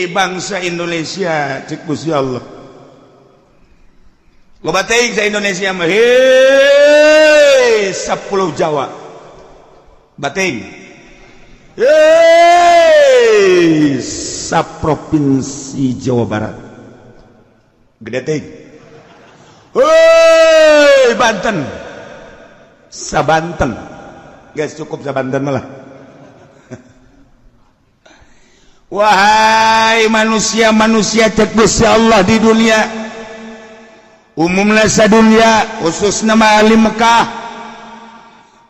Bangsa Indonesia, cek Gusti Allah, loba teuing sa Indonesia mah. Hei, 10 Jawa bating, hei, sa provinsi Jawa Barat gede teuing, hei, Banten, sa Banten. Guys, cukup sa Banten malah. Wahai manusia-manusia, cek Gusti Allah, di dunia, umumnya dunia, khusus nama ahli Mekah,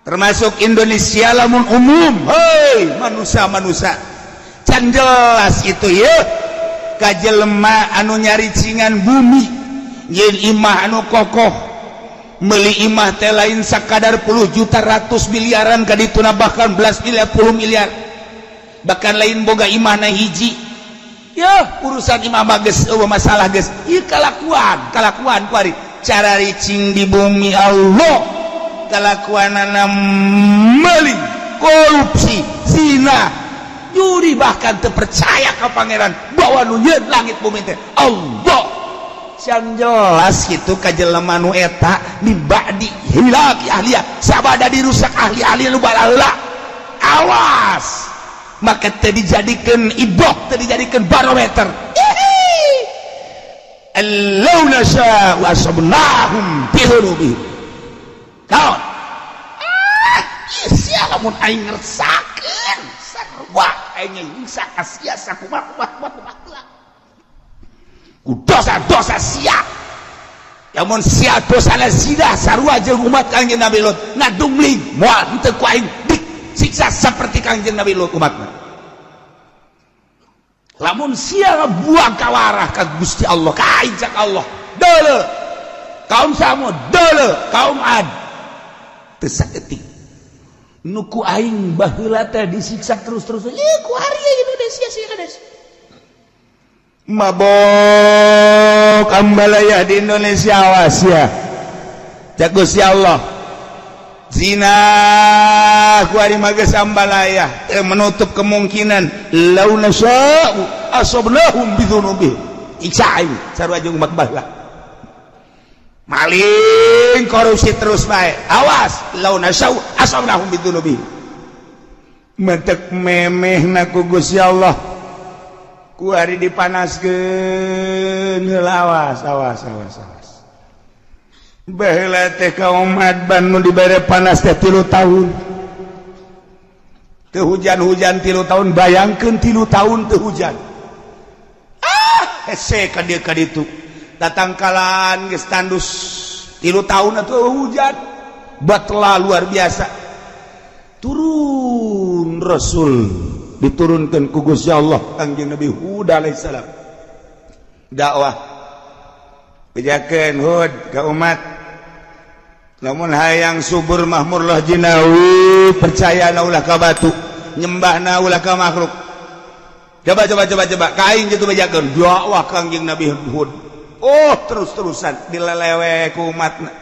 termasuk Indonesia lamun umum. Hei, manusia-manusia, can jelas itu ya kajelema anu nyaricingan bumi, yen imah anu kokoh, meuli imah teh lain sakadar puluh juta, ratus, miliaran kadituna, bahkan belas miliar, puluh miliar. Bahkan lain boga imah na hiji ya, urusan imah mah geus euweuh masalah geus. Ieu kalakuan kalakuan kuari cara ricing di bumi Allah, kalakuanana meling, korupsi, zina, juri, bahkan terpercaya ke Pangeran bahwa nu nyieun langit bumi teh Allah. Can jelas gitu ka jelema nu eta min ba'di hilaki ahliya, sabada dirusak ahli-ahli nu balaheula. Awas, maka teu dijadikan iboh, teu dijadikan barometer. Allau nasya wa asabnahum bidhunubihim. Naon? Ah, sia, lamun aing ngersakeun sarua aing nyiksa ka sia sakumaha kumaha kumaha ku dosa-dosa sia. Lamun sia dosana zina sarua jeung umat Kangjeng Nabi Lut, ngadumling, moal henteu ku aing disiksa seperti Kangjeng Nabi Lut umatna. Lamun sia buang kawarah ka Gusti Allah, ka aing, cak Allah, deuleu kaum Samud, deuleu kaum Ad, teu saeutik nu ku aing baheula teh disiksa terus-terus. Ieu ku ari Indonesia sih kades mabok ambalaya di Indonesia. Awas ya, cak Gusti Allah, zina ku ari mah geus ambalaya, menutup kemungkinan. Lau nasya'u asabnahum bidzunubihim, siksa aing sarua jeung umat baheula. Maling, korupsi terus bae, awas, lau nasya'u asabnahum bidzunubihim. Mentek memeh na ku Gusti Allah ku hari dipanaskeun heula. Awas, awas, awas, awas. Baheula teh kaum Ad nu dibere panas teh 3 tahun teu hujan-hujan, 3 tahun. Bayangkeun 3 tahun teu hujan. Ah, hese ka dieu ka ditu, tatangkalan geus tandus, 3 tahun atuh hujan batla luar biasa. Turun Rasul, diturunkan ku Gusti Allah, Kangjeng Nabi Hud alaihissalam, dakwah, bejakeun Hud ka umat, lamun hayang subur mahmurlah jinawi, percaya na ulah ka batu, nyembahna ulah ka makhluk. Coba, coba, coba, coba ka aing gitu, bejakeun dakwah Kangjeng Nabi Hud. Oh, terus-terusan dilelewe ku umatna,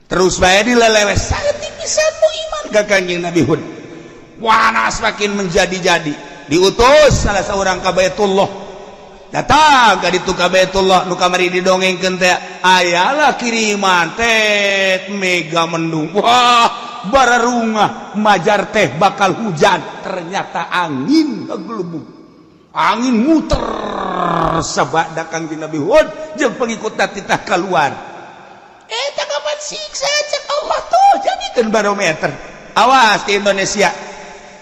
terus bae dilelewe, saeutik pisan mu iman ka Kangjeng Nabi Hud. Panas makin menjadi-jadi, diutus salah seorang ka Baitullah. Datang ka ditu ka Baitullah nu kamari didongengkeun teh, ayalah kiriman teh mega mendung. Wah, bararungah majar teh bakal hujan, ternyata angin ngegelubung, angin muter sabada Kangjeng Nabi Hud jeung pengikut titah keluar. Eh, tak kapan siksa, cek Allah tuh, jadikeun barometer. Awas di Indonesia,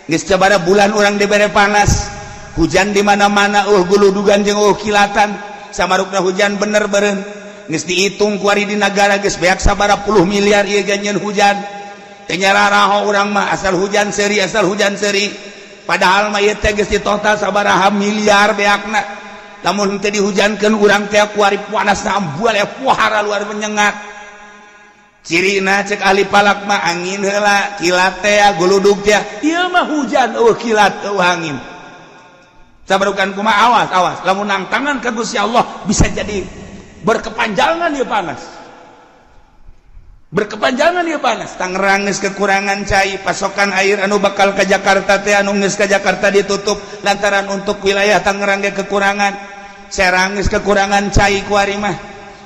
geus sabaraha bulan urang dibere panas, hujan di mana-mana, guludugan jeung kilatan. Samarukna hujan bener beureun geus dihitung kuari di negara geus beak sabaraha puluh miliar ieu ganyeun hujan. Teu nyararaho urang mah, asal hujan seuri, asal hujan seuri. Padahal mah ieu teh geus di total sabaraha miliar beakna. Lamun teu dihujankeun urang teh kuari panasna ambual ya, puhara luar menyengat. Cirina cek ahli falak mah angin heula, kilat teh, guludug teh. Ieu mah hujan euweuh kilat, euweuh angin. Sabarukan kumaha? Awas, awas, lamun nangtangan ka Gusti Allah bisa jadi berkepanjangan ieu panas. Berkepanjangan ya panas. Tangerang geus kekurangan cai, pasokan air anu bakal ke Jakarta teh anu geus ka Jakarta ditutup lantaran untuk wilayah Tangerang ge kekurangan. Serang geus kekurangan cai kuari mah.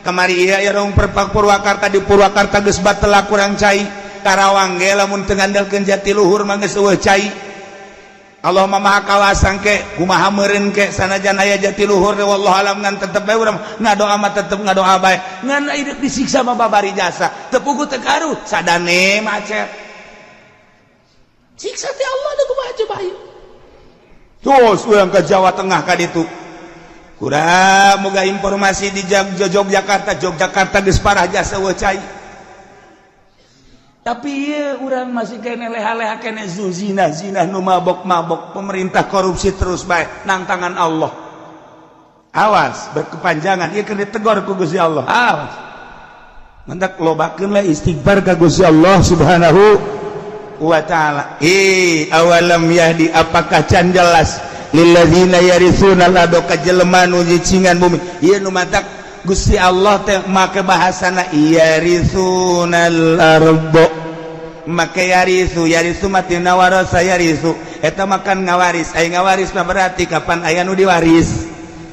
Kamari ieu ya rong perpak Purwakarta, di Purwakarta geus batela kurang cai. Karawang ge lamun teu ngandalkeun Jatiluhur mah geus eueuh cai. Allah maha kawasang ke kumaha meureun ke sanajan aya Jatiluhur, wallahu alam, ngan tetep bae urang ngadoa mah, tetep ngadoa bae, ngan hidup disiksa mah babari jasa teu puguh teu karuh sadane macet siksa teh Allah da kumaha coba ieu. Terus urang ke Jawa Tengah ka ditu kurang moga informasi di Yogyakarta. Yogyakarta geus parah jasa eueuh cai, tapi iya urang masih kene leha-leha kene zina zina nu mabok-mabok, pemerintah korupsi terus bae nangtangan Allah. Awas berkepanjangan ieu keur ditegor ku Gusti Allah. Awas, mantak lobakeun lah istighfar ka Gusti Allah Subhanahu wa taala. Eh, awalam yahdi, apakah can jelas lilladzina yaritsuna al-ardha ka jelema nu nyicingan bumi ieu nu matak Gusti Allah teh make bahasana yarisunal ardo, make yarisu. Yarisu matina warasa yarisu, eta makan ngawaris. Aya ngawaris mah berarti kapan aya nu diwaris.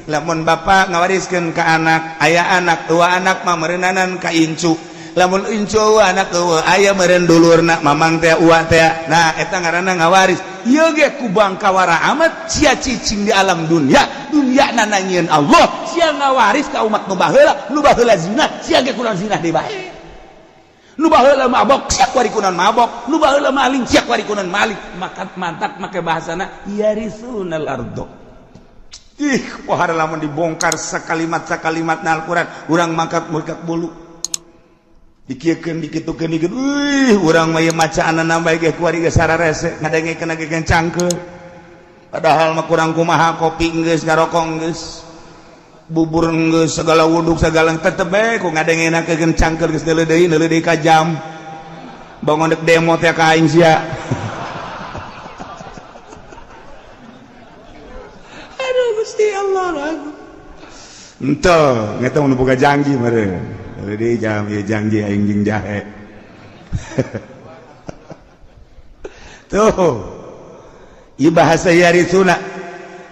Lamun bapak ngawariskeun ka anak, aya anak dua, anak mah meureunanan ka incu. Lamun incu anak eueuh, aya meureun dulurna, mamang teh, uwa teh. Nah, eta ngaranna ngawaris. Ieu ge ku bangkawara amat sia cicing di alam dunia, dunia nanangieun Allah, sia ngawaris ka umat nu baheula. Nu baheula zina, sia ge kurang zina deui bae. Nu baheula mabok, sia kuari kunan mabok. Nu baheula maling, sia kuari kunan maling. Maka mantak make bahasana yarisunal ardo. Ih, pohara lamun dibongkar sakalimat sakalimat na Al-Qur'an, urang mangkat mangkat bulu dikiekeun, dikitukeun, dikiekeun. Wih, urang mah ieu macaanna bae ge kuari ge sararese ngadengekeun ge cangkeul. Padahal mah kurang kumaha, kopi geus, ngarokok geus, bubur geus, segala wuduk segala, tetep bae ku ngadengenakeun cangkeul. Geus deuleu deui, deuleu deui ka jam bangun dek demo teh ka aing sia. Aduh Gusti Allah, ente ngeta mun boga janji meureun. Jadi jam ieu janji aing jeung jahe. Tuh. Ieu bahasa yarisuna.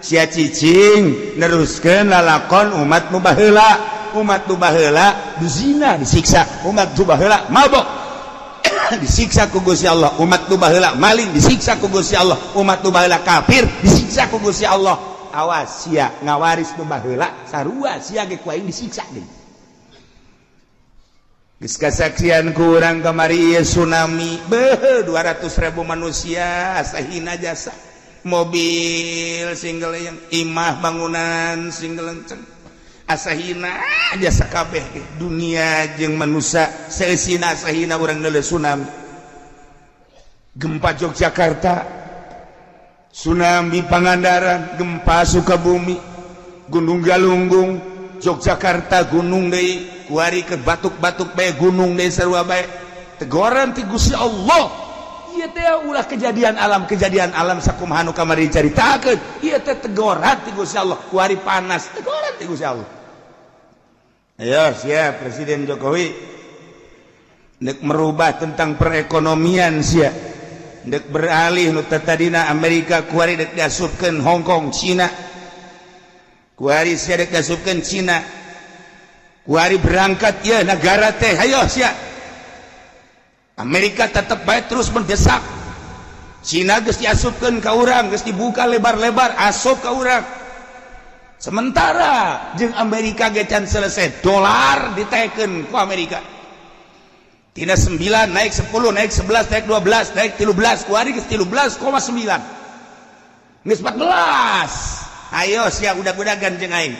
Sia cicing neruskeun lalakon umat nu baheula. Umat nu baheula zina disiksa, umat nu baheula mabok disiksa ku Gusti Allah, umat nu baheula maling disiksa ku Gusti Allah, umat nu baheula kafir disiksa ku Gusti Allah. Awas sia ngawaris nu baheula, sarua sia ge ku aing disiksa deui. Geus kasaksian ku urang kamari ieu tsunami, beuh, 200.000 manusia asahina jasa, mobil single yang imah bangunan single lenceng asahina jasa kabeh dunia jeung manusia seusina asahina urang neuleuh tsunami. Gempa Yogyakarta, tsunami Pangandaran, gempa Sukabumi, Gunung Galunggung, Yogyakarta gunung deui, kuari ke batuk-batuk bae gunung deui, sarua bae tegoran ti Gusti Allah. Ieu teh ulah kejadian alam, kejadian alam sakumaha nu kamari dicaritakeun, ieu teh tegoran ti Gusti Allah. Kuari panas, tegoran ti Gusti Allah. Ayo siap Presiden Jokowi nek merubah tentang perekonomian, sia dek beralih nu tadina Amerika, kuari dek diasupkeun Hong Kong, Cina. Kuari sia dek diasupkeun Cina. Kuari berangkat ya negara teh, ayo sia. Amerika tetap baik terus mendesak Cina, geus diasupkeun ka urang, geus dibuka lebar-lebar asup ka urang. Sementara jeung Amerika ge can selesai, dolar diteken ku Amerika. Tina 9 naik 10, naik 11, naik 12, naik 13, kuari geus 13,9, geus 14. Ayo sia udah-udahan jeung aing,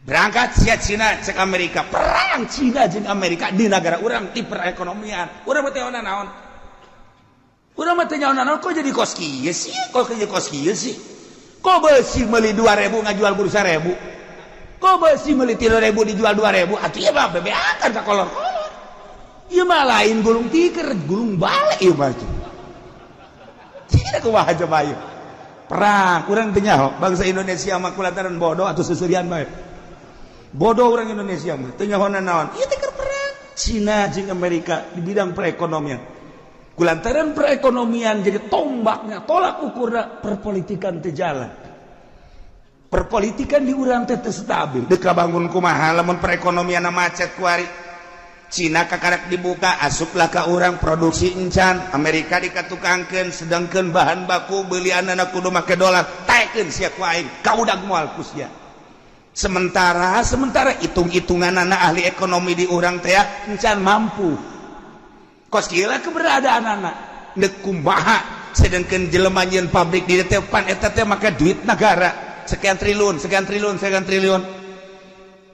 berangkat sia Cina. Cek Amerika perang Cina jeung Amerika di negara urang di perekonomian. Urang mah teu naon, urang mah teu naon. Kok jadi kos kieu sih? Kok jadi kos kieu sih? Kok besi meuli 2000 ngajual kudu 1000? Kok besi meuli 3000 dijual 2000? Atuh ieu mah bebeakan ka kolor-kolor. Ieu mah lain gulung tikar, gulung balik ieu mah. Tidak kumaha coba ieu perang, urang teu nyaho. Bangsa Indonesia mah kulantaran bodoh atau seserian bae. Bodoh orang Indonesia mah teu nyaho naon. Ieu teh keur perang. Cina jeung Amerika di bidang perekonomian. Kulantaran perekonomian jadi tombaknya, tolak ukurna perpolitikan teu jalan. Perpolitikan di urang teh teu stabil. Dek bangun kumaha lamun perekonomian macet kuari. Cina kakarak dibuka, asuplah ka urang, produksi encan. Amerika dikatukangkeun, sedangkan bahan baku belianana kudu make dolar. Taekeun sia ku aing, kaudag moal ku sia. Sementara sementara hitung-hitungan anak ahli ekonomi di urang teh encan mampu. Kos kieu keberadaan anak dek kumaha, sedangkan jelema nyieun pabrik di teh pan eta teh make duit negara sekian triliun, sekian triliun, sekian triliun.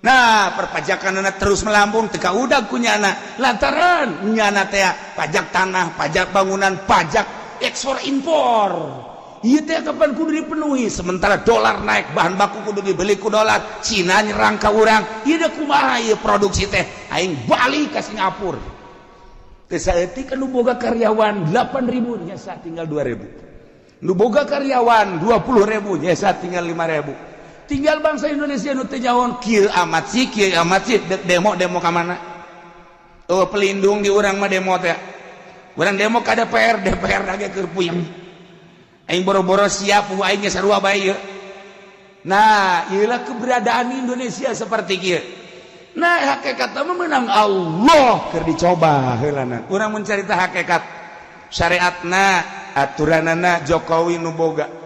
Nah, perpajakan anak terus melambung, teka udah ku nyana lantaran nyana teh pajak tanah, pajak bangunan, pajak ekspor impor. Ieu teh kapan kudu dipenuhi? Sementara dolar naik, bahan baku kudu dibeli ku dolar. Cina nyerang ka urang, ieu deh kumaha ieu produksi teh? Aing balik ka Singapura. Teu saeutik, anu boga karyawan 8000 nyesa tinggal 2000. Nu boga karyawan 20.000 nyesa tinggal 5000. Tinggal bangsa Indonesia nu teu nyaho, kieu amat sih, kieu amat sih, dek demo, demo ka mana? Oh, pelindung di urang mah demo teh. Urang demo ka DPR, DPR lagi keur puyeng. Aing boro-boro siap, aing ge sarua bae ieu. Nah, ieulah keberadaan Indonesia seperti kieu. Nah, hakikat mah menang Allah keur dicoba heulana. Urang mun carita hakikat syariatna, aturanana, Jokowi nu boga.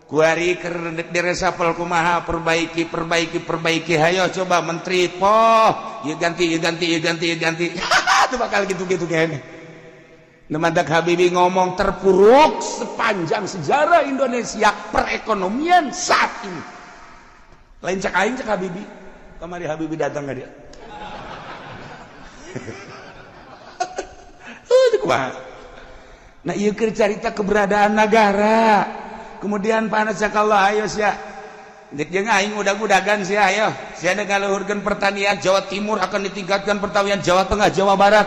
Kuari keur diresapel kumaha? Perbaiki, perbaiki, perbaiki. Hayo coba menteri poh, ieu ganti, ieu ganti, ieu ganti, ieu ganti. Itu bakal gitu-gitu kayaknya. Mantak Habibie ngomong terpuruk sepanjang sejarah Indonesia perekonomian saat ini. Lain cak aing, cak Habibie. Kamari Habibie datang ke dia. Kumaha? Nah, ieu keur carita keberadaan negara. Kemudian panas Allah, ayo sia. Dek jeung aing udag-udagan sia, ayo. Sia ngaluhurkeun pertanian Jawa Timur, akan ditingkatkan pertanian Jawa Tengah, Jawa Barat.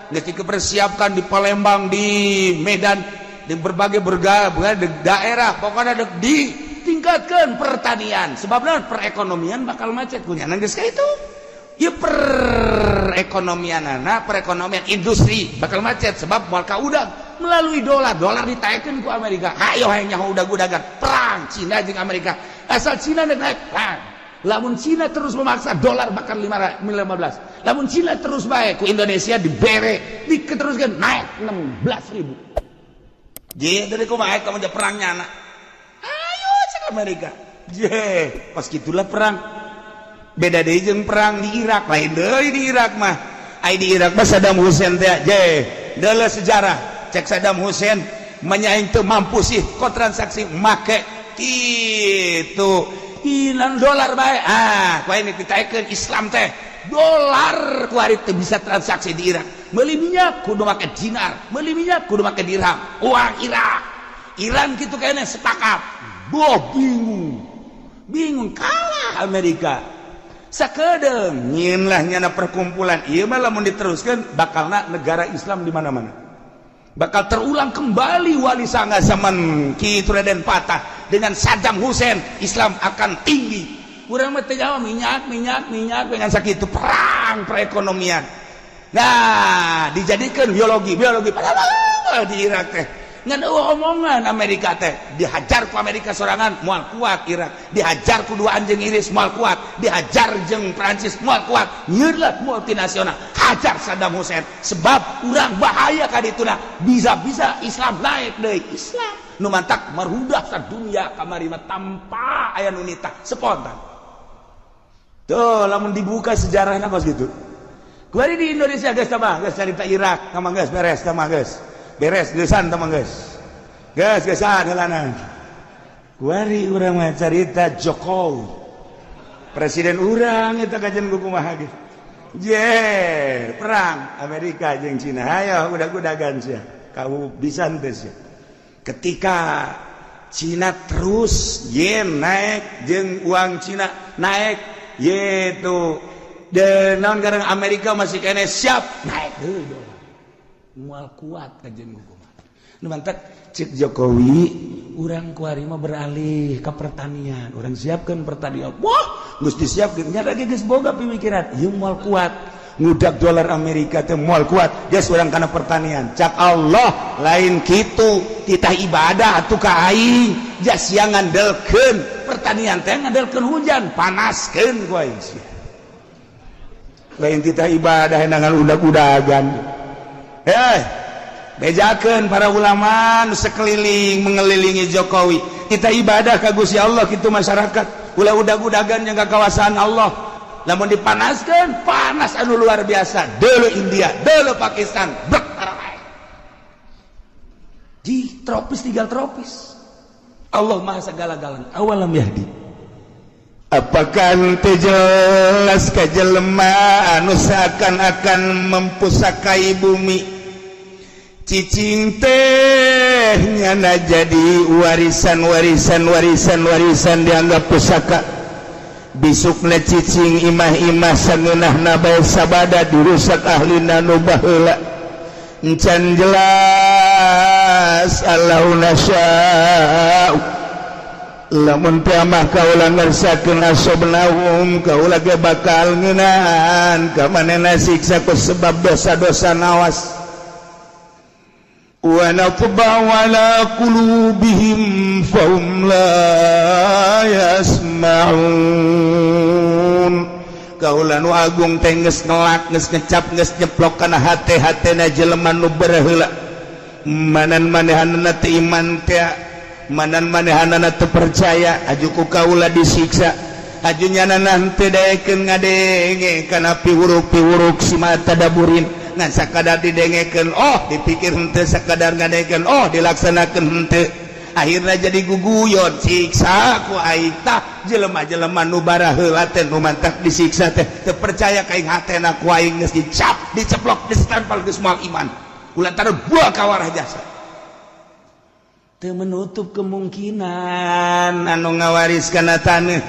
Geus dipersiapkan di Palembang, di Medan, di berbagai berbagai daerah, pokoknya dek ditingkatkan pertanian. Sebabnya perekonomian bakal macet kunyana geus itu. Ya, perekonomian, perekonomian industri bakal macet sebab moal kaudag melalui dolar. Dolar ditaikkan ku Amerika. Hayo hayang nyaho udag-udagan perang Cina jeung Amerika. Asal Cina naik perang, lamun Cina terus memaksa, dolar bakal 15. Lamun Cina terus baik ku Indonesia dibere, diteruskan naik 16 ribu. Je dari kumaha kamu aja perangnya anak? Ayo cek Amerika je, pas gitulah perang. Beda deui jeung perang di Irak, lain deui di Irak mah. Ai di Irak mah Saddam Hussein teh je, deuleu sejarah. Cek Saddam Hussein menyaing teu mampu sih kok transaksi make gitu hilang dolar bae. Ah, ku ini ditaikeun Islam teh dolar. Kuari teu bisa transaksi di Irak, meuli minyak kudu make dinar, meuli minyak kudu make dirham, uang Irak. Iran gitu kayaknya sepakat. Boh, bingung bingung, kalah Amerika sakedeung. Nyieun lah nyana perkumpulan. Ieu mah lamun diteruskan bakalna negara Islam di mana-mana, bakal terulang kembali Wali Sanga zaman Ki Raden Patah dengan Saddam Hussein. Islam akan tinggi. Urang mah teu minyak, minyak, minyak dengan sakit itu perang perekonomian. Nah, dijadikan biologi, biologi padahal di Irak teh ngan omongan Amerika teh. Dihajar ku Amerika sorangan moal kuat Irak, dihajar ku dua anjing Inggris moal kuat, dihajar jeung Prancis moal kuat. Nyieun multinasional, hajar Saddam Hussein sebab urang bahaya ka dituna, bisa-bisa Islam naik deui. Islam nu mantak marudah sadunya kamari mah tanpa aya nu nitah, spontan tuh lamun dibuka sejarahna kos gitu. Kuari di Indonesia geus tambah geus carita Irak tambah geus beres, tambah geus beres geusan, tambah geus geus geusan heulana. Kuari urang mah carita Jokowi, presiden urang eta kajian kumaha ge. Je, perang Amerika jeung Cina, hayo udag-udagan sia, kamu bisa henteu sia? Ketika Cina terus yen naik jeung uang Cina naik yaitu dan naon garang Amerika masih kene siap naik deui dolar, moal kuat kajian kumaha. Nu mantak cek Jokowi, urang kuari mah beralih ke pertanian, urang siapkan pertanian. Wah, geus disiapkeun nya lagi, geus boga pemikiran ieu moal kuat. Ngudag dolar Amerika teh moal kuat, geus urang kana pertanian. Cak Allah, lain kitu, titah ibadah atuh ka aing. Jas sia ngandelkeun pertanian teh, ngandelkeun hujan, panaskeun ku aing sia. Lain titah ibadah dengan udag-udagan. Eh, bejakeun para ulama nu sekeliling mengelilingi Jokowi, kita ibadah ka Gusti Allah kitu. Masyarakat ulah udag-udagan yang kawasan Allah. Lamun dipanaskan, panas anu luar biasa. Dulu India, dulu Pakistan, bek di tropis, tinggal tropis. Allah Maha segala-galanya. Awalam yahdi, apakah teu jelas ka jelema anu seakan-akan mempusakai bumi? Cicing teh nyana jadi warisan, warisan, warisan, warisan, dianggap pusaka. Bisukna cicing, imah-imah sangeunahna bae sabada dirusak ahlina nu baheula. Encan jelas? Allau nasya'u, lamun mah kaula ngersakeun, asobnahum, kaula ge bakal ngeunaan ka manehna siksa ku sebab dosa-dosa. Nawas, wa natba'u ala qulubihim fahum la yasma'un. Kaula nu agung teh geus ngelak, geus ngecap, geus nyeplok kana hate-hatena jelema nu baheula. Manan manehanana teu iman teh, manan manehanana teu percaya, aju ku kaula disiksa. Aju nyanana teu daekeun ngadenge kana piwuruk-piwuruk si mata daburin. Ngan sakadar didengekeun, oh, dipikir henteu, sakadar ngadengekeun, oh, dilaksanakeun henteu, akhirnya jadi guguyon, siksa ku aing. Tah, jelema-jelema nu baraheula teh nu mantak disiksa teh teu percaya ka aing. Hatena ku aing geus dicap, diceplok, disetampal, geus moal iman kulantaran buah kawarah jasa. Teu menutup kemungkinan anu ngawaris kana taneuh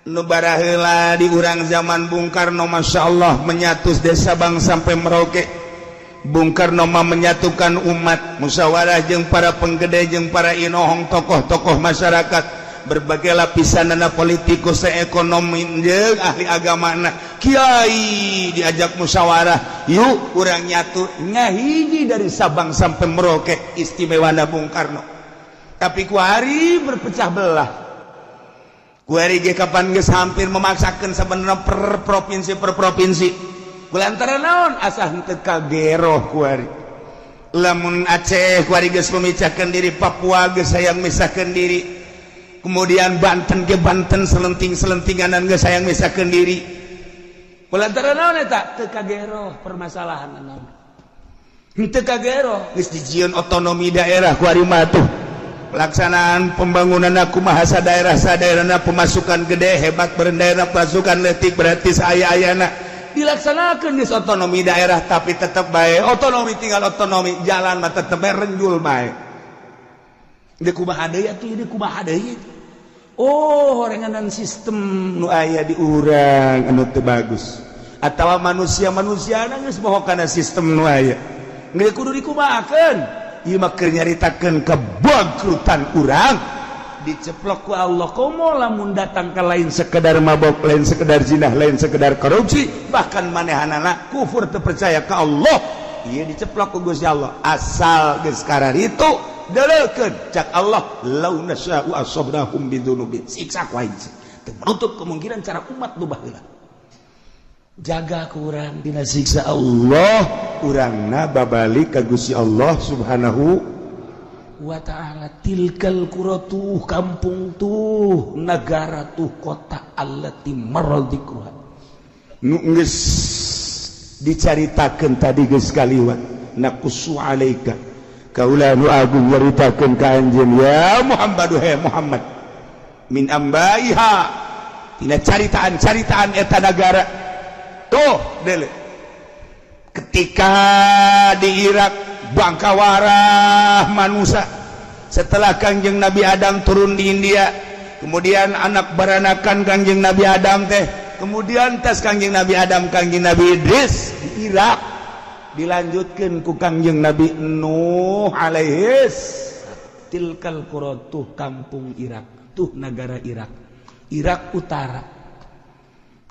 nu baraheula di urang zaman Bung Karno, Masya Allah, menyatu desa Sabang sampai Merauke. Bung Karno mah menyatukan umat, musyawarah jeung para penggede, jeung para inohong, tokoh-tokoh masyarakat berbagai lapisan, dana politikus, ekonomi, jeung ahli agama, kiai, diajak musyawarah, yuk urang nyatu ngahiji dari Sabang sampai Merauke. Istimewa Bung Karno, tapi kuari berpecah belah. Kuari ge kapan geus hampir memaksakan sebenarnya per provinsi, per provinsi, kulantaran naon? Asa henteu kageroh kuari. Lamun Aceh kuari geus memecahkan diri, Papua geus hayang misahkeun diri, kemudian Banten ke Banten selenting-selentinganan geus hayang misahkeun diri. Kulantaran naon eta? Teu kageroh permasalahan naon, henteu kageroh. Geus dijieun otonomi daerah kuari mah tuh, pelaksanaan pembangunan aku bahasa daerah sadaerahna, pemasukan gede hebat daerah, pasukan letik berarti saya ayana dilaksanakan di otonomi daerah, tapi tetap baik otonomi tinggal otonomi, jalan mah tetep bae renjul bae. Di kumaha deui atuh? Di kumaha deui? Oh, horenganan sistem nu aya di urang anu teu bagus atawa manusia-manusia geus moho kana sistem nu aya. Geus kudu dikumahakeun? Ieu mah keur nyaritakeun kebangkrutan urang diceplok ku Allah. Komo lamun datang ke lain sekedar mabok, lain sekedar zinah, lain sekedar korupsi, bahkan manehanana kufur, teu percaya ka Allah, ieu diceplok ku Gusti Allah. Asal geus itu deleukeun, cak Allah, lau nasya'u asabnahum bidzunubin, siksa ku aing. Teu menutup kemungkinan cara umat nu baheula jaga kurang dina siksa Allah, urangna babalik ka Gusti Allah Subhanahu wa ta'ala. Tilkal qura, tuh kampung, tuh negara, tuh kota, allati marra dzikruha, nu geus dicaritakeun tadi, geus kaliwat. Naqussu alaika, kaula nu agung nyaritakeun ka anjeun ya Muhammad, he Muhammad, min ambaiha, tina caritaan-caritaan eta nagara. Tuh dele, ketika di Irak bangkawarah manusia setelah Kangjeng Nabi Adam turun di India, kemudian anak baranakan Kangjeng Nabi Adam teh, kemudian tes Kangjeng Nabi Adam, Kangjeng Nabi Idris di Irak, dilanjutkan ku Kangjeng Nabi Nuh alaihis. Tilkal qura, tuh kampung Irak, tuh negara Irak, Irak Utara.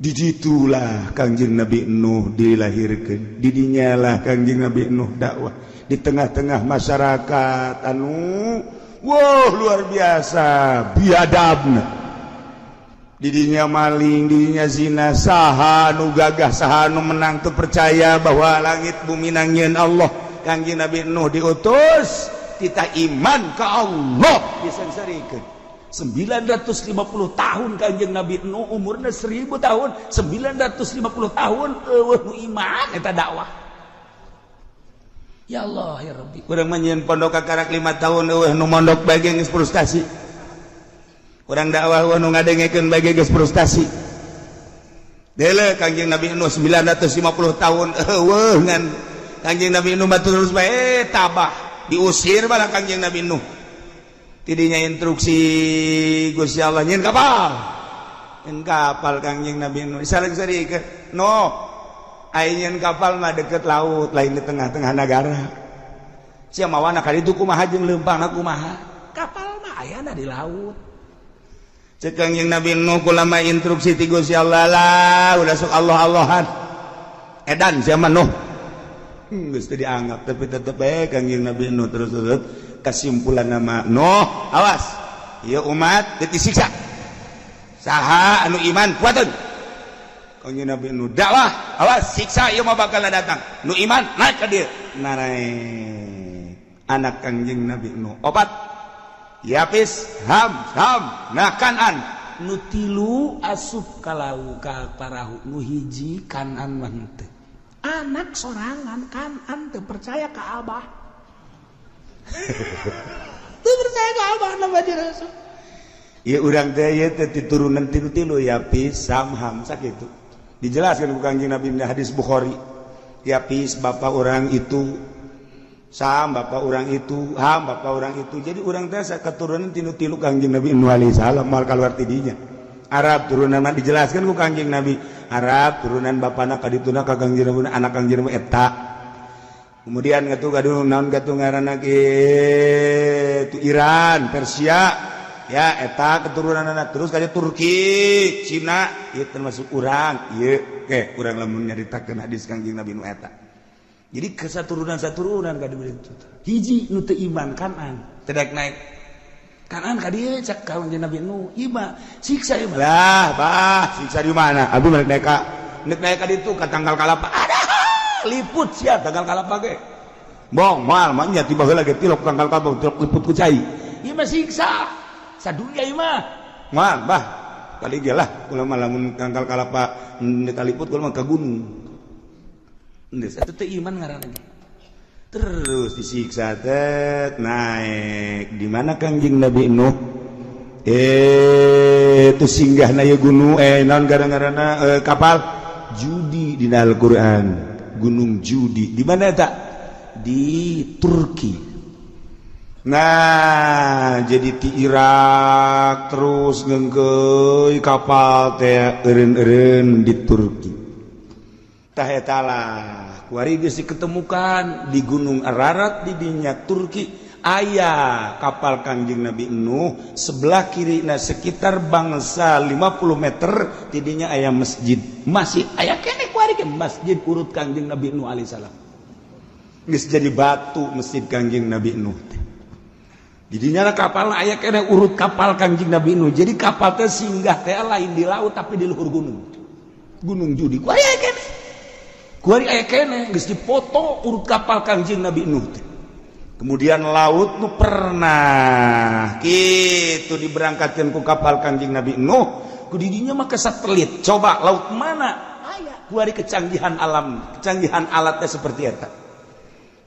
Di ditulah Kangjeng Nabi Nuh dilahirkan, didinyalah Kangjeng Nabi Nuh dakwah di tengah-tengah masyarakat anu, wow, luar biasa biadabna. Didinya maling, didinya zina. Saha nu gagah, saha nu menang tuh percaya bahwa langit bumi nangieun Allah? Kangjeng Nabi Nuh diutus, kita iman ke Allah, disengsarikeun 950 tahun. Kanjeng Nabi Nuh umurnya 1000 tahun, 950 tahun euweuh nu iman eta dakwah. Ya Allah, ya Rabbi, urang mah nyieun pondok kakarak 5 tahun, euweuh nu mondok bae geus frustasi. Urang dakwah, euweuh nu ngadengekeun bae geus frustasi. Dele Kanjeng Nabi Nuh 950 tahun euweuh, ngan Kanjeng Nabi Nuh mah terus bae tabah. Diusir malah Kanjeng Nabi Nuh. Tidinya instruksi Gusti Allah, nyieun kapal, nyieun kapal. Kangjeng Nabi Nuh saling ke no nyieun kapal mah deket laut, lain di tengah-tengah negara. Sia mawana ka ditu kumaha jeung leumpangna kumaha? Kapal mah ayana di laut. Cek Kangjeng Nabi Nuh, kulama instruksi ti Gusti Allah lah, udah sok Allah Allahan, edan sia mah Nuh. Geus teu dianggap, tapi tetep bae Kangjeng Nabi Nuh terus terus. Kesimpulan nama, Nuh, awas ya, umat disiksa, saha anu iman kuatun. Kangjeng Nabi Nuh dakwah, awas siksa ieu mah bakal datang, nu iman naik ka dieu. Naik anak Kangjeng Nabi Nuh opat, Yapis, Ham, Sam, nah Kanan. Nu tilu asup kalau ka parahu, nu hiji Kanan mah henteu. Anak sorangan Kanan teu percaya ka Abah, teu percaya ka Abah nama Rasul. Ya, urang teh ieu teh turunan tilu-tilu, Yapis, Sam, Ham, sakitu. Dijelaskan ku Kangjeng Nabi di hadis Bukhari. Yapis bapak orang itu, Sam bapak orang itu, Ham bapak orang itu. Jadi urang teh keturunan tilu-tilu Kangjeng Nabi Nuh alaihi salam, moal keluar tidinya. Arab turunan mah dijelaskan ku Kangjeng Nabi. Arab turunan bapana kadituna ka Kangjeng Nabi, anak Kangjeng Nabi eta. Kemudian ngatu gaduh naon gatuh ngaranna kitu, Iran, Persia ya, eta keturunan anak terus kayak Turki, Cina, ieu termasuk urang ieu. Oke, urang lamun nyaritakeun hadis Kangjeng Nabi nu eta. Jadi kesaturunan saturunan ka ditu. Hiji nu teu iman, Kanan, teu daek naik. Kanan ka dieu, cak Kangjeng Nabi Nu, ieu siksa ieu lah. Bah, siksa di mana? Abi naik naik ka, naik naik ka ditu ka tangkal kalapa. Ada liput sia tangkal kalapa ge. Bong moal mah nya, tiba heula ge tilok tangkal kalapa, tilok liput ku cai. Ieu mah siksa sadunya ieu mah. Moal, bah, kali ge lah kula mah, lamun tangkal kalapa kaliput kula mah ka gunung. Geus atuh, teu iman ngaranna ge. Terus disiksa tet naik di mana Kangjeng Nabi Nuh itu singgah na gunung, naon gara-garana, kapal Judi di Al-Qur'an, Gunung Judi. Di mana tak? Di Turki. Nah, jadi di Irak terus ngengkeuy kapal teh eureun-eureun di Turki. Tah, eta lah kuari geus diketemukan di Gunung Ararat di dinya Turki aya kapal Kangjeng Nabi Nuh. Sebelah kiri, nah, sekitar bangsa 50 meter tidinya aya masjid, masih aya keneh kuari ke masjid urut Kangjeng Nabi Nuh alaihissalam. Geus jadi batu masjid Kangjeng Nabi Nuh teh. Didinya kapal aya keneh urut kapal Kangjeng Nabi Nuh. Jadi kapal teh singgah teh lain di laut, tapi di luhur gunung, Gunung Judi. Kuari aya keneh, kuari aya keneh, geus dipoto urut kapal Kangjeng Nabi Nuh teh. Kemudian laut nu pernah gitu diberangkatkan ku kapal Kangjeng Nabi Nuh, ku didinya mah ke satelit, coba laut mana aya. Kuari kecanggihan alam, kecanggihan alatnya seperti eta.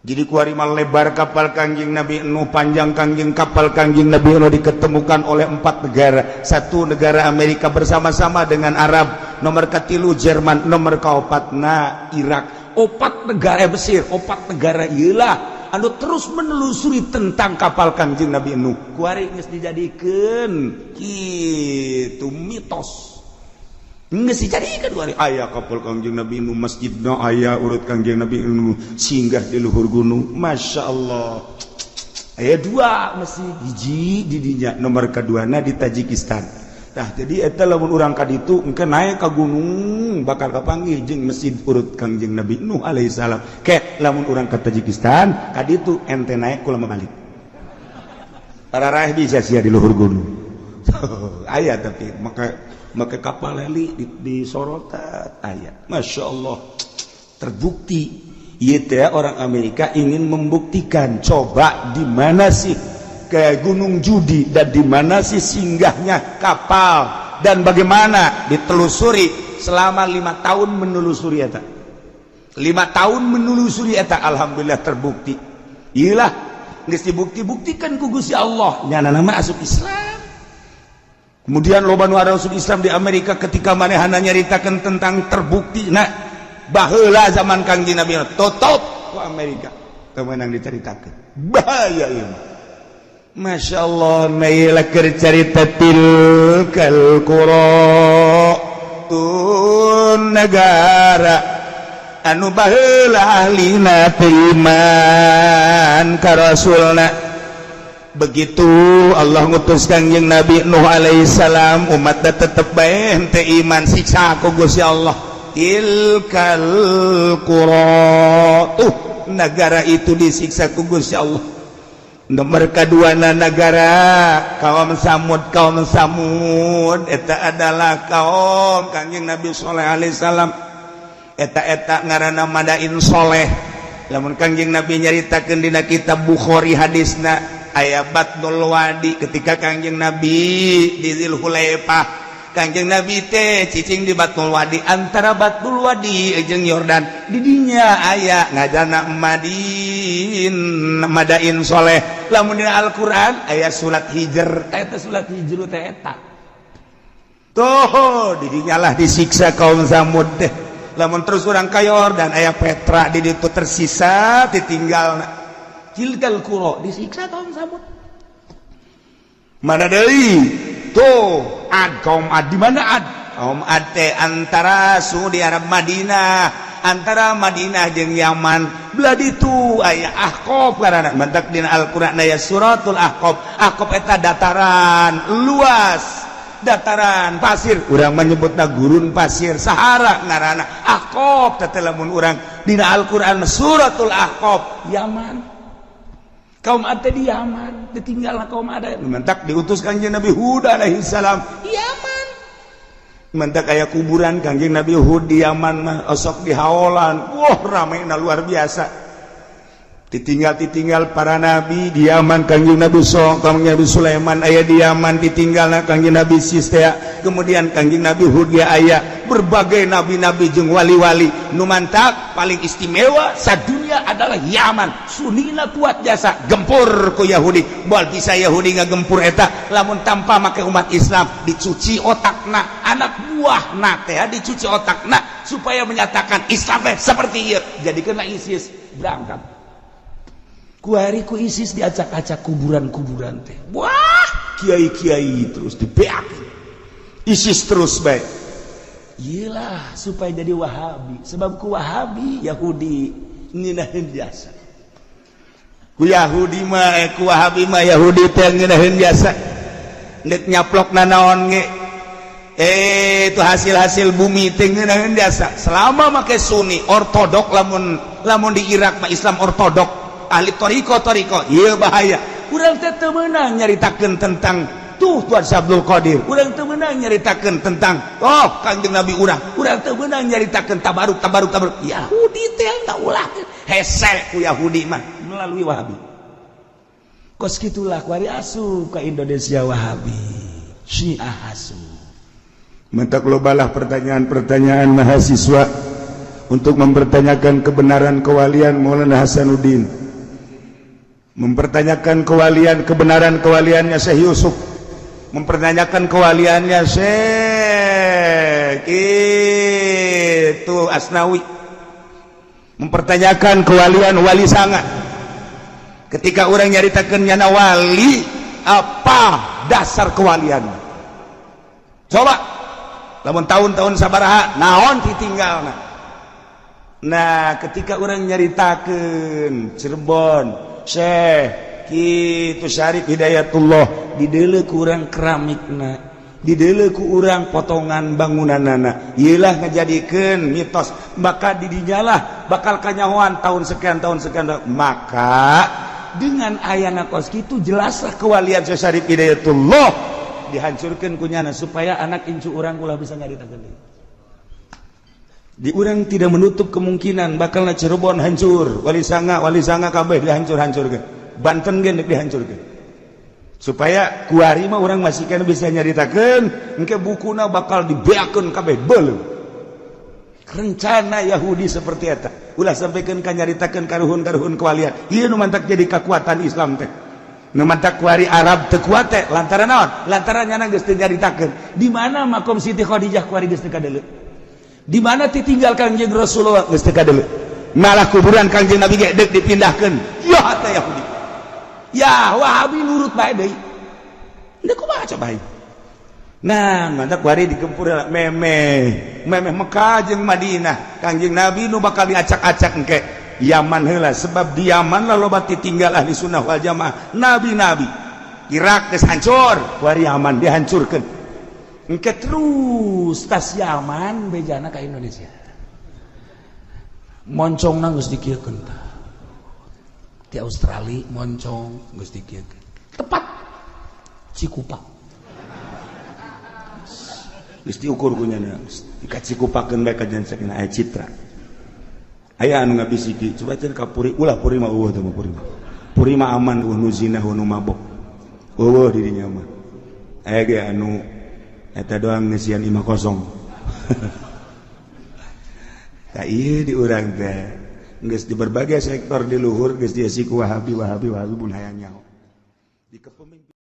Jadi kuari mah lebar kapal Kangjeng Nabi Nuh, panjang kangjeng kapal Kangjeng Nabi Nuh diketemukan oleh empat negara. Satu negara Amerika bersama-sama dengan Arab, nomor katilu Jerman, nomor kaopatna Irak. Opat negara Mesir, opat negara iyalah anu terus menelusuri tentang kapal Kangjeng Nabi Nuh. Kuari geus dijadikeun kitu mitos. Geus dijadikeun kuari aya kapal Kangjeng Nabi Nuh, masjidna aya urut Kangjeng Nabi Nuh singgah di luhur gunung. Masya Allah. Aya dua masjid, hiji di dinya, nomor keduana di Tajikistan. Tah, jadi eta lamun urang ka ditu engke naik ka gunung bakal kapanggih jeung masjid urut Kangjeng Nabi Nuh alaihissalam. Ke lamun urang ka Tajikistan ka ditu, ente naik kula balik. Para raih bisa sia di luhur gunung. Aya, tapi maka maka kapal heli di sorotan aya. Masya Allah, terbukti. Ieu teh orang Amerika ingin membuktikan, coba di mana sih ke Gunung Judi dan di mana sih singgahnya kapal dan bagaimana ditelusuri selama 5 tahun menelusuri eta, 5 tahun menelusuri eta. Alhamdulillah terbukti. Iyalah, geus dibukti-buktikan ku Gusti Allah, nyana nama asup Islam. Kemudian loba nu asup Islam di Amerika ketika manehna nyaritakeun tentang terbukti. Nah, baheula zaman Kangjeng Nabi tutup ku Amerika, teu meunang diceritakeun, bahaya ieu mah. Masya Allah, naila cerita tilkal qura, tun negara anu baheula ahlina teu iman ka rasulna. Begitu Allah ngutus Kangjeng Nabi Nuh alaihissalam, umat tetep bae henteu iman, siksa ku Gusti Allah. Tilkal qura, tuh negara itu disiksa ku Gusti Allah. Nomor kedua negara kaum Samud. Kaum Samud eta adalah kaum Kangjeng Nabi Sholeh alaihissalam. Eta-eta ngaranna Madain Soleh. Lamun Kangjeng Nabi nyaritakeun dina kitab Bukhari, hadisna aya Batnul Wadi. Ketika Kangjeng Nabi di Dzulhulaifah, Kangjeng Nabi teh cicing di Batnul Wadi, antara Batnul Wadi jeung Yordan. Didinya aya ngajana Madin, Madain Soleh. Lamun dina Al-Qur'an aya surat Hijr, eta surat Hijr teh eta tuh. Didinya lah disiksa kaum Samud teh. Lamun terus urang ka Yordan, aya Petra di ditu tersisa, ditinggal. Tilkal qura, disiksa kaum Samud. Mana deui tuh? Ad, kaum Ad. Di mana Ad? Kaum Ad teh antara Saudi Arab, Madinah, antara Madinah jeung Yaman belah ditu aya Ahqaf karena mantak dina Al-Qur'an aya suratul Ahqaf. Ahqaf eta dataran luas, dataran pasir, urang menyebutna gurun pasir, Sahara ngaranna. Ahqaf teh lamun urang dina Al-Qur'an suratul Ahqaf, Yaman. Kaum Ad di Yaman ditinggal. Kaum Ad mantak diutus Kanjeng Nabi Hud alaihi salam Yaman. Mantak aya kuburan Kanjeng Nabi Hud di Yaman mah, osok di haolan. Wah, ramai na luar biasa. Ditinggal, ditinggal para nabi di Yaman. Kanjeng Nabi So, Kanjeng Nabi Sulaiman aya di Yaman, ditinggal Kanjeng Nabi Sistea, kemudian Kanjeng Nabi Hud ya. Aya berbagai nabi-nabi jeung wali-wali. Nu mantak paling istimewa sadunia adalah Yaman. Sunina kuat jasa gempur ku Yahudi. Moal bisa Yahudi ngagempur eta lamun tanpa make umat Islam dicuci otakna, anak buah teh dicuci otakna supaya menyatakan Islam teh seperti ieu. Jadi kena ISIS berangkat kuari ku ISIS, diacak-acak kuburan-kuburan teh. Wah, kiai-kiai terus dibeak ISIS terus baik. Iyalah, supaya jadi Wahabi, sebab ku Wahabi Yahudi ngeunaheun jasa. Ku Yahudi mah, eh, ku Wahabi mah Yahudi teh ngeunaheun jasa. Nek nyaplok nanaon ge, eh, itu hasil-hasil bumi teh ngeunaheun jasa selama make Sunni ortodok. Lamun lamun di Irak mah Islam ortodok, ahli toriko toriko. Iya, bahaya. Urang teh teu meunang nyaritakeun tentang tuh Tuan Abdul Qadir, urang teu meunang nyaritakeun tentang oh Kangjeng Nabi urang, urang teu meunang nyaritakeun tabaruk tabaruk tabaruk. Yahudi teh ulah hese ku Yahudi mah melalui Wahabi. Kos kitulah kuari asup ka Indonesia Wahabi, Syiah asup. Mentak lobalah pertanyaan-pertanyaan mahasiswa untuk mempertanyakan kebenaran kewalian Maulana Hasanuddin, mempertanyakan kewalian, kebenaran kewaliannya Syekh Yusuf, mempertanyakan kewaliannya Syekh itu Asnawi, mempertanyakan kewalian Wali Sanga. Ketika orang nyaritakan nyana wali, apa dasar kewalian? Coba lamun tahun-tahun sabaraha, naon ditinggal. Nah, ketika orang nyaritakan Cirebon, Syekh kitu, Syarif Hidayatullah, dideuleu kurang keramikna. Dideuleu ku urang potongan bangunanana, ieulah ngajadikeun mitos. Maka didinyalah bakal kanyahoan tahun sekian, tahun sekian. Maka dengan ayana kos kitu, jelaslah kewalian Syekh Syarif Hidayatullah dihancurkan kunyana supaya anak incu urang ulah bisa nyaritakeun deui. Di urang tidak menutup kemungkinan bakal Cirebon hancur, Wali Sanga, Wali Sanga kabeh dihancur-hancurkan, Banten ge dihancurkan, supaya kuari mah urang masih kan bisa nyaritakeun. Engke bukuna bakal dibeakeun kabeh, beuleum. Rencana Yahudi seperti eta, ulah sampaikan ka nyaritakeun karuhun-karuhun kewalian. Ieu nu mantak jadi kekuatan Islam teh, nu mantak kuari Arab teu kuat teh lantaran naon? Lantaran nyana geus teu nyaritakeun di mana makom Siti Khadijah. Kuari geus teu kadeuleu di mana ditinggal Kangjeng Rasulullah, geus teu kadeuleu. Malah kuburan Kangjeng Nabi ge deuk dipindahkeun. Ya teh Yahudi, ya Wahabi nurut bae deui. Deuk kumaha coba? Nah, mantap kuari digempur memeh memeh Mekah jeung Madinah. Kangjeng Nabi nu bakal diacak-acak engke Yaman heula, sebab di Yaman lah loba ditinggal ahli sunnah wal jamaah, nabi-nabi. Irak geus hancur, kuari Yaman dihancurkeun. Engke terus tas Yaman bejana ka Indonesia, moncongna geus dikieukeun tah. Di Australia moncong geus dikieukeun, tepat Cikupa. Geus diukur kunyana dikacikupakeun bae ka saking aya citra, aya anu ngabisiki, coba cenah ka Puri. Ulah, Puri mah eueuh teh mah. Puri mah, Puri mah aman, eueuh nu zina, eueuh nu mabok, eueuh di dinya mah. Aya ge anu eta doang, ngeusian imah kosong. Tah, ieu di urang teh geus di berbagai sektor di luhur geus diisi ku Wahabi, Wahabi, Wahabi. Mun hayang nyaho di kepemimpinan.